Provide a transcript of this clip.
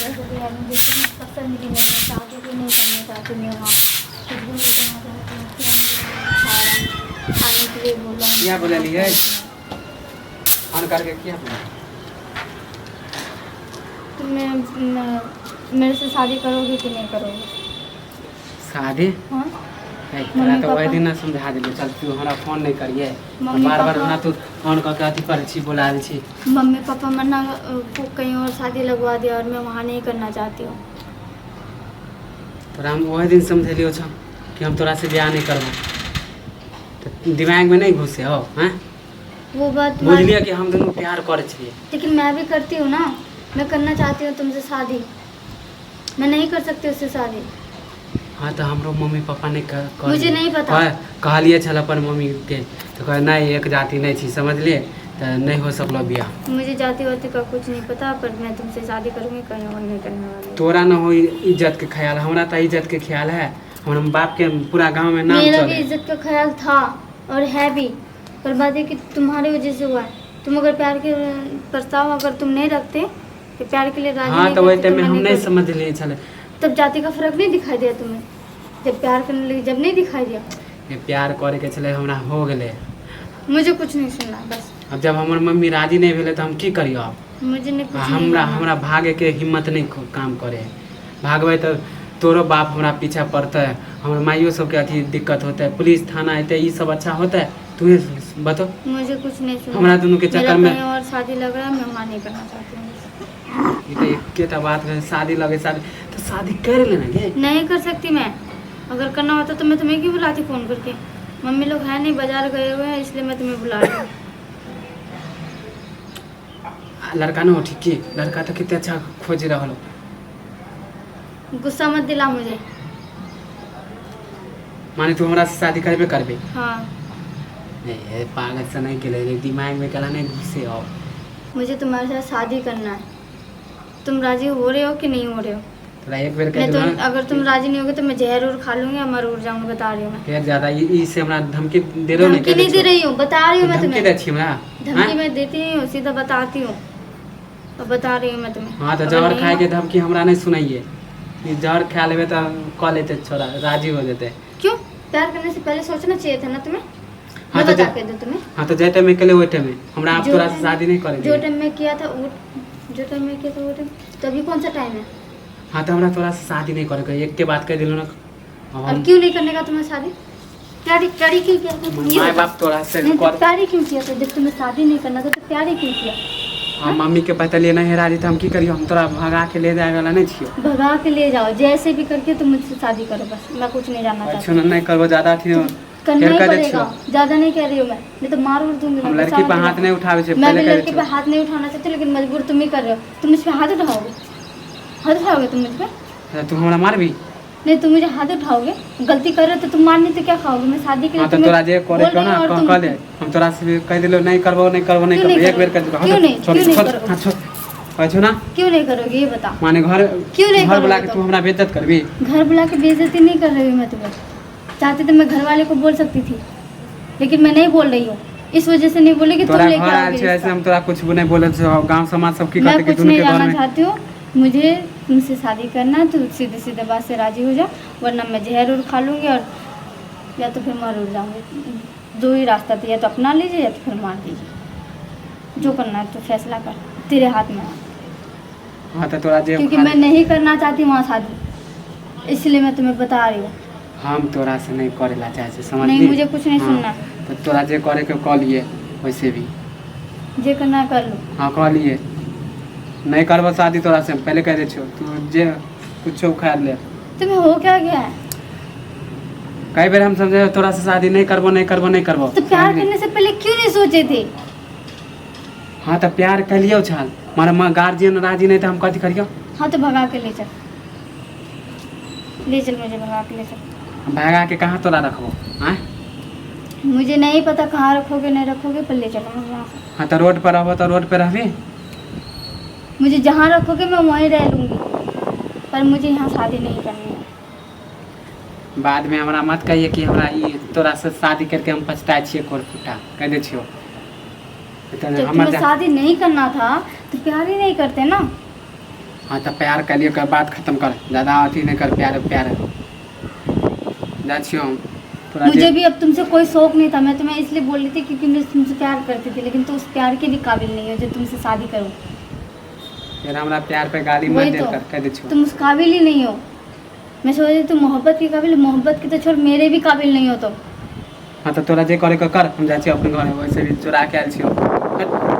ऐसे भी है मुझे इतनी पसंद भी नहीं है, शादी भी नहीं करना चाहती मैं वहाँ, कुछ भी नहीं करना चाहती हूँ। क्या मुझे खा रहा खाने के लिए बोला। किया बोललियै? फोन करके किया बोललियै? तुम्हें मेरे से शादी करोगे कि नहीं करोगे? शादी? हाँ। नहीं, तोरा मम्मी तऽ ओहि पापा- दिन ने समझा देलियै, चल तू हमरा फोन नहि करियै। मम्मी बार बार पापा- ओना तू फोन कऽ के अथी करै छी, बोलाबै छी। मम्मी पापा मना को कहीं और शादी लगवा दिया और मैं वहाँ नहीं करना चाहती हूँ। तोरा हम ओहि दिन समझेलियो छौ कि हम तोरा से बियाह नहीं करबो, तऽ दिमागमे नहि घुसे हो हैं? वो बात तुम्हारी- बुझलियै कि हम दुनू प्यार करै छियै। लेकिन मैं भी करती हूँ ना, मैं करना चाहती हूँ तुमसे शादी, मैं नहीं कर सकती उससे शादी। हाँ तऽ हमरो मम्मी पापा नहि मुझे नहीं पता। कहलियै छल अपन मम्मीके तऽ कहै नहि, एक जाति नहि छी, समझलियै? तऽ नहि हो सकलो बियाह। मुझे जाति वाति का कुछ नहीं पता, पर मैं तुमसे शादी करूँगी, कहीं और नहीं करने वाली हूँ। तोरा न हो इज्जत के ख्याल, हमरा तऽ इज्जत के ख्याल है। हमरा बाप के पूरा गांव में नाम मेरा भी चले। इज्जत का ख्याल था और है भी, पर बात है कि तुम्हारी वजह से हुआ है। तुम अगर प्यार के प्रस्ताव अगर तुम नहीं रखते कि प्यार के लिए राजी हाँ नहीं तऽ ओहि करते टाइम तो में मैं हम नहीं नहीं करती। समझलियै छलै। तब जाति का फर्क नहीं दिखाई दिया तुम्हें? जब प्यार करने लगी जब नहीं दिखाई दिया? ये प्यार करे के छलै, हमरा हो गेलै। मुझे कुछ नहीं सुनना बस। अब जब हमर मम्मी राजी नहीं भेलै तऽ हम की करियो आब? मुझे नहीं कुछ आ नहीं हमरा करना। हमरा भागेके हिम्मत नहीं काम करे है। भागबै तऽ तोरो बाप हमरा पीछा पड़तै, हमर माइयो सबके अथी दिक्कत होतै, पुलिस थाना एतै, ई सब अच्छा होतै? तूहे बतो। मुझे कुछ नहीं सुनना। हमरा दुनू के मेरा चक्कर में कहीं और शादी लग रहा है, मैं वहाँ नहीं करना चाहती हूँ। ई तऽ एकेटा बात रहै, शादी लगे, शादी तऽ शादी कर लेना गे। नहीं कर सकती मैं। अगर करना होता तो मैं तुम्हें क्यों बुलाती फोन करके? मम्मी लोग है नहीं, बाजार गए हुए हैं, इसलिए मैं तुम्हें बुला रही हूँ। आ, लड़का न हो ठीक की? लड़का तऽ कते अच्छा खोज रहल हो। गुस्सा मत दिला मुझे। माने तू हमरा से शादी करबे करबे? हाँ। नहीं, पागल से नहीं गेलै रे, दिमाग में कला नहीं घुसे हो। मुझे तुम्हारे साथ शादी करना है, तुम राजी हो रहे हो कि नहीं हो रहे हो? तोरा एक बेर कह नहीं देलहुँ तो ने, अगर तुम राजी नहीं होगे तो मैं जहर उर खा लूंगी और मर उड़ जाऊंगी, बता रही हूँ मैं। फेर ज्यादा ई ई से हमरा धमकी दे रहो। धमकी नहीं दे रही हूँ, बता रही हूँ मैं धमकी तुम्हें। दै छी हमरा? धमकी आँय? मैं देती नहीं हूँ, सीधा बताती हूँ और बता रही हूँ मैं तुम्हें। हाँ तऽ अगर जहर नहीं खाए के हो- धमकी हमरा नहीं सुनाइए। ई जहर खा लेबै तऽ कऽ लेतै छोरा, राजी हो जेतै। क्यों, प्यार करने से पहले सोचना चाहिए था ना तुम्हें। हाँ मैं तो बता जे- के दो तुम्हें। हाँ तऽ जाहि टाइममे केले ओहि टाइममे हमरा आब जो तोरा से टाइम- शादी नहीं करे। जो टाइम में किया था वो, जो टाइम में किया था वो टाइम तो अभी कौन सा टाइम है? हाँ तऽ हमरा तोरा से शादी नहीं करे के, एके बात कहि देलहुँ ने अब। और हम क्यों नहीं करने का तुम्हें शादी? प्यारी प्यारी क्यों किया था तुम? ये माय बताओ। बाप तोरा से नहीं तो कर प्यारी क्यों किया था? जब तुम्हें शादी नहीं करना था तो प्यारी क्यों किया? हम मम्मी के बतलिए नहीं राजी तऽ हम की करियो? हम तोरा भगा के ले जाए वाला नहीं छियो। भगा के ले जाओ, जैसे भी करके तुम मुझसे शादी करो, बस मैं कुछ नहीं जानना अच्छो चाहती। नहीं करबो ज्यादा अथी करना फेर ही कह दै पड़ेगा। छियो। ज्यादा नहीं कह रही हूँ मैं, नहीं तो मार उड़ दूंगी हम मैं, लड़की गुस्सा पर मत हाथ दिलाओ। नहीं उठाबै छै। मैं पहले भी कह दै लड़की छियो। पे हाथ नहीं उठाना चाहती, लेकिन मजबूर तुम ही कर रहे हो। तुम मुझ पे हाथ उठाओगे? हाथ उठाओगे तुम मुझ पे? अच्छा, तू हमरा मारबी? नहीं, तुम मुझे हाथ उठाओगे? गलती कर रहे हो तो तुम मार नहीं तो क्या खाओगे? मैं शादी के लिए हाँ तऽ तुम्हें तोरा जे करे बोल के रही ना हूँ और कह तुम कह दे। हम तोरा से कहि देलियो, नहीं करबो, नहीं करबो, नहीं क्यों करबो। नहीं एक बेर कह देलियो। हाँ क्यों तऽ नहीं? छोड़ क्यों नहीं छोड़ करबो? हाँ छोड़, कहै छौ ना। क्यों नहीं करोगे ये बता। माने घर क्यों नहीं घर बुला करोगे के तू तुम? हमरा बेइज्जत करबी? घर बुला के बेइज्जती नहीं कर रही हूँ मैं तुम्हें। चाहती तो मैं घर वाले को बोल सकती थी, लेकिन मैं नहीं बोल रही हूँ। इस वजह से नहीं बोली कि तुम तोरा लेके घर आयल आओगे छै ऐसे रिश्ता। हम तोरा कुछ नहीं बोलल छौ। गांव समाज सब की मैं कहतै कि कुछ दुनू नहीं के घर जानना में चाहती हूँ। मुझे तुमसे शादी करना है, तो सीधे सीधे बात से राजी हो जा, वरना मैं जहर उर खा लूँगी और या तो फिर मर उड़ जाऊँगी। दो ही रास्ता था, या तो अपना लीजिए या तो फिर मार दीजिए। जो करना है तो फैसला कर, तेरे हाथ में है। हाँ तऽ तोरा जे क्योंकि मैं नहीं करना चाहती वहाँ शादी, इसलिए मैं तुम्हें बता रही हूँ। हम तोरा से नहीं करे ला चाहे छी, समझली? नहीं, मुझे कुछ नहीं हाँ, सुनना। तऽ तोरा जे करे के कऽ लिए वैसे भी। जे करना है कर लो। हाँ कऽ लिए, नहीं करबो शादी तोरा से, पहले कह दै छियौ। तू जे कुछो उखाड़ ले। तुम्हें हो क्या गया है? कई बेर हम समझे तोरा से शादी नहीं करबो, नहीं करबो, नहीं करबो। तो प्यार समझली? करने से पहले क्यों नहीं सोचे थे? हाँ तऽ प्यार कलियौ छल, मारे माँ गार्जियन राजी नहीं तऽ हम कथी करियौ? हाँ तो भगा के ले चल, ले चल मुझे, भगा के ले चल। भगा के कहाँ तोरा रखबो आँय? मुझे नहीं पता कहाँ रखोगे नहीं रखोगे, पर ले चलो मुझे वहाँ से। हाँ तऽ रोड पर रहबो तऽ रोड पर रहबी। मुझे जहाँ रखोगे मैं वहीं रह लूँगी, पर मुझे यहाँ शादी नहीं करनी है। बाद में हमरा मत कहिए कि हमरा ई तोरा से शादी करके हम पछताए छियै कोर फुटा, कह दै छियौ। तऽ जब हमर तुम्हें शादी नहीं करना था तो प्यार ही नहीं करते ना। हाँ तऽ प्यार कलियो कर, बात खत्म कर, ज्यादा अथी नहीं कर। प्यार प्यार जा छियो हम तोरा मुझे जे भी अब तुमसे कोई शौक नहीं था। मैं तुम्हें इसलिए बोल रही थी क्योंकि मैं तुमसे प्यार करती थी, लेकिन तुम उस प्यार के भी काबिल नहीं हो जो तुमसे शादी करूँ। फिर हमरा प्यार पे गाली मत वही देल तो। कर, कह दै छियो। तुम उस काबिल ही नहीं हो। मैं सोच रही थी तुम मोहब्बत के काबिल, मोहब्बत के तो छोड़, मेरे भी काबिल नहीं हो तुम। हाँ तऽ तोरा जे करे के कर, हम जाइ छियो अपन घर, वैसे भी चोरा के आयल छियो। हट।